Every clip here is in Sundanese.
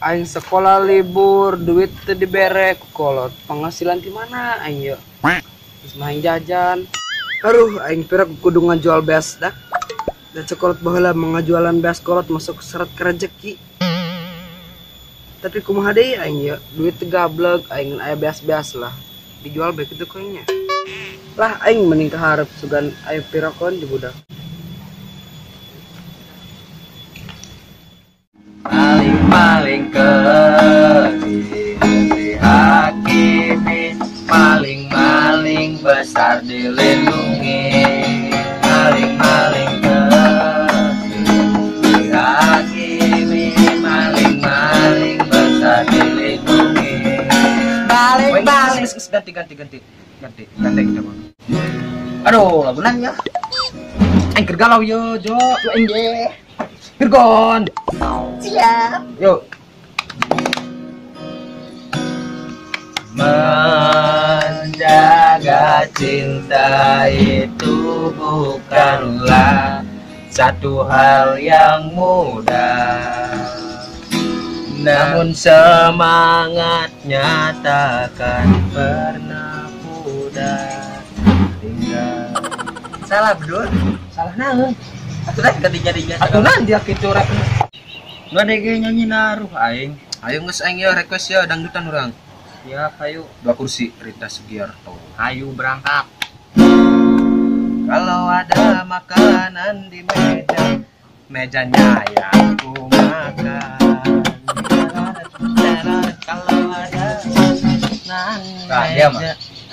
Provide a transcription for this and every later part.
Aing sekolah libur, duit teu dibere ku kolot. Penghasilan di mana aing yeuh? Terus main jajan. Aduh, aing pira kudu ngajual beas dah. Dan sekolot baheula mengajualan beas kolot masuk seret ke rezeki. Tapi kumaha deui aing yeuh, duit teu gableg, aing aya beas-beas lah. Dijual bae kitu kayaknya. Lah aing mending kaharep sugan aya pirakoan di budak. Maling-maling kecil dihakimi, maling-maling besar dilindungi. Maling-maling kecil dihakimi, maling-maling besar dilindungi. Maling-maling ganti coba. Aduh, lagu nanya. Aing keur galau yo, Jo. Aing ge. Virgon. Siap. Yuk. Menjaga cinta itu bukanlah satu hal yang mudah. Namun semangatnya takkan pernah pudar. Tinggal. Salah bro. Salah naon? Atuh dah ganti-ganti. Atuh naon dia kitu rap. Nggak ada yang nyanyi naruh aing. Ayo geus aing ya request ya dangdutan urang. Siap, ayo. 2 kursi Rita Sugiarto. Ayo berangkat. Kalau ada makanan di meja, mejanya ya aku makan. Kalau ada makanan nah, dia mah.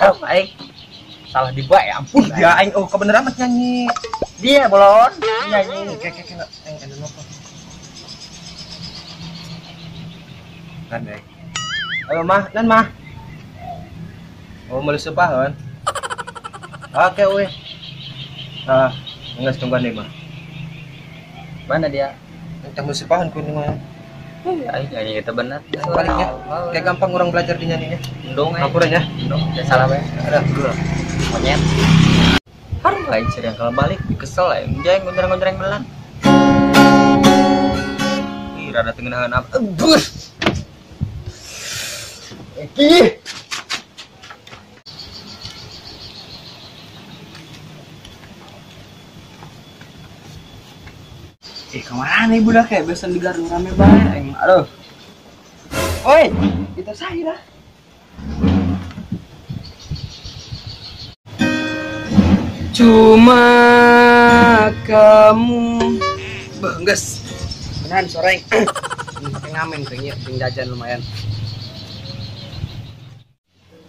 Oh, aing. Salah di bae, ampun dia aing oh kebenaran amat nyanyi. Dia bolon nyanyi. Kayak aing ada nopo. Kan deh. Halo mah, nan mah. Oh, meuli sepahan. Oke, weh. Ah, geus tungguan deh mah. Mana dia? Entah meuli sepahan ku mah. Aing nyanyi itu benar. Baliknya. Kayak gampang orang belajar di nyanyinya. Endong aing. Hampura nya. Endong, ya salah we. Ada dulu. Monyet. Harum aing sering kalau balik kesel aing. Jeng gondreng-gondreng belan. Ih, rada teu ngeunaheun apa. Bus. Ih. Kemana nih budak kayak biasa di gardu rame bae aing. Aduh. Oi, kita saya dah. Cuma kamu. Bengges. Beneran sore. Pakai ngamen kayaknya, ping jajan lumayan.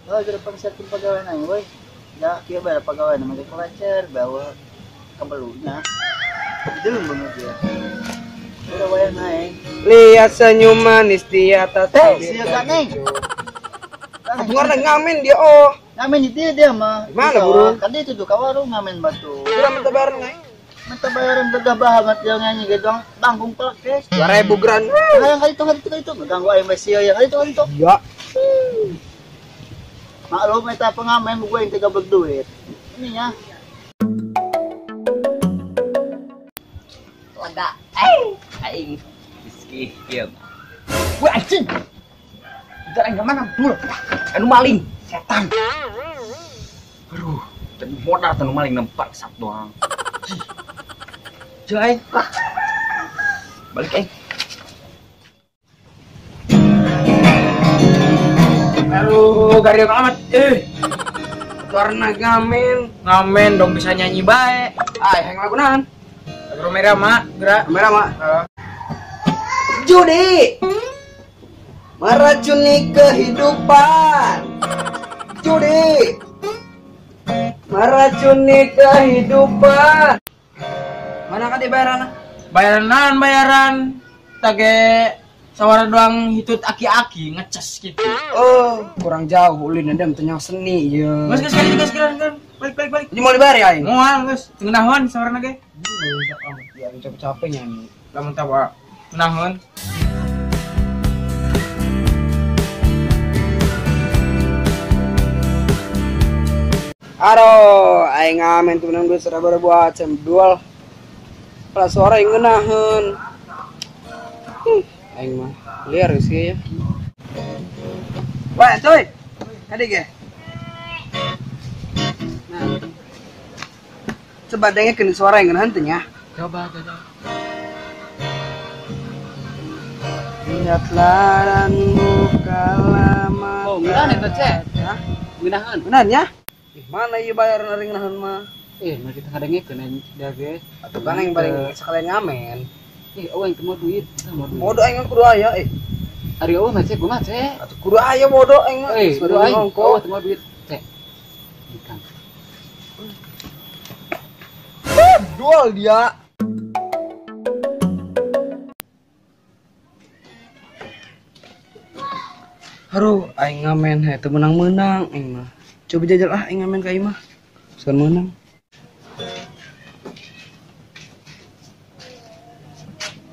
Oh, jadi pangsiapin pegawai nang, woi. Ya, kieu bae pegawai na make kelacer bawa kebelunya. Itu banget ya. Udah wae naik. Lihat senyum manis di atas bibir. Siap neng. Aku ngamen dia oh. Ngamen itu dia mah. Mana buru? Kan dia itu ka warung ngamen batu. Udah minta bayaran neng. Minta bayaran gagah banget dia nyanyi gitu bangkung pelekes. 2000 gran. Hayang kali itu ganggu aing mah sia yang kali itu. Ya. Maklum eta pengamen gue yang 13 duit. Ini ya. Lega. Aing Rizky diam. Wah anjing. Bentar aing mana dul. Anu maling, setan. Aduh, teu modal teu maling nempak sat doang. Jeung aing. Balik aing. Aduh, gariung amat. Warna ngamen, ngamen dong bisa nyanyi bae. Ay, hayang lagu naon? Lagu merah mak, gerak. Merah mak. Judi meracuni kehidupan. Judi meracuni kehidupan. Mana kan dibayaran? Bayaran naon bayaran? Tage sawara doang hitut aki-aki ngeces gitu. Oh, kurang jauh ulin ada tanya seni ya. Geus geus geus geus balik. Ini mau dibayar ya aing? Moal geus, teu ngeunaheun sawarana ge. Ya capek-capek nyanyi. Lamun tawa ngeunaheun. Aduh, aing ngamen tuh menang duit 1.000 acan dual. Pala suara yang ngeunaheun. Aing mah liar sih ya. Wah, coy. Tadi ge. Nah. Coba dengekeun suara yang ngeunaheun teh nya. Coba, coba. Lihatlah dan bukalah mata. Oh, ngeunaheun eta, Cek. Hah? Ngeunaheun. Ngeunaheun nya? Ih, mana ieu bayaran ari ngeunaheun mah? Mari kita ngadengekeun aing dage. Atuh kan aing paling sekalian ngamen. Ih, eueuh teu mau duit, teu mau duit. Bodoh aing kudu aya eh. Ari eueuh mah Cek, kumaha Cek? Atuh kudu aya bodoh aing mah. Kudu aing, eueuh teu mau duit, Cek. Ikan. Dual dia. Aduh, aing ngamen heh teu menang-menang aing mah. Coba jajal ah aing ngamen ka ieu mah. Sugan menang.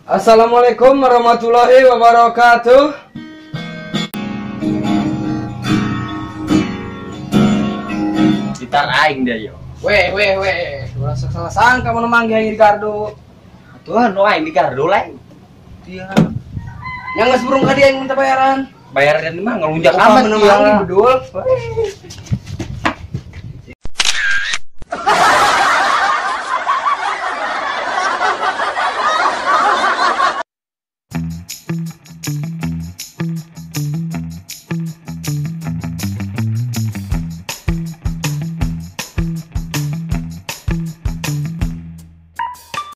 Assalamualaikum warahmatullahi wabarakatuh. Gitar aing dia yo. Weh weh weh, ulah salah sangka mun manggih aing di gardu. Atuh nu aing di gardu lain. Dia. Yang geus burung ka dia aing minta bayaran. Bayaran mah ngelunjak amat dia. Bedul.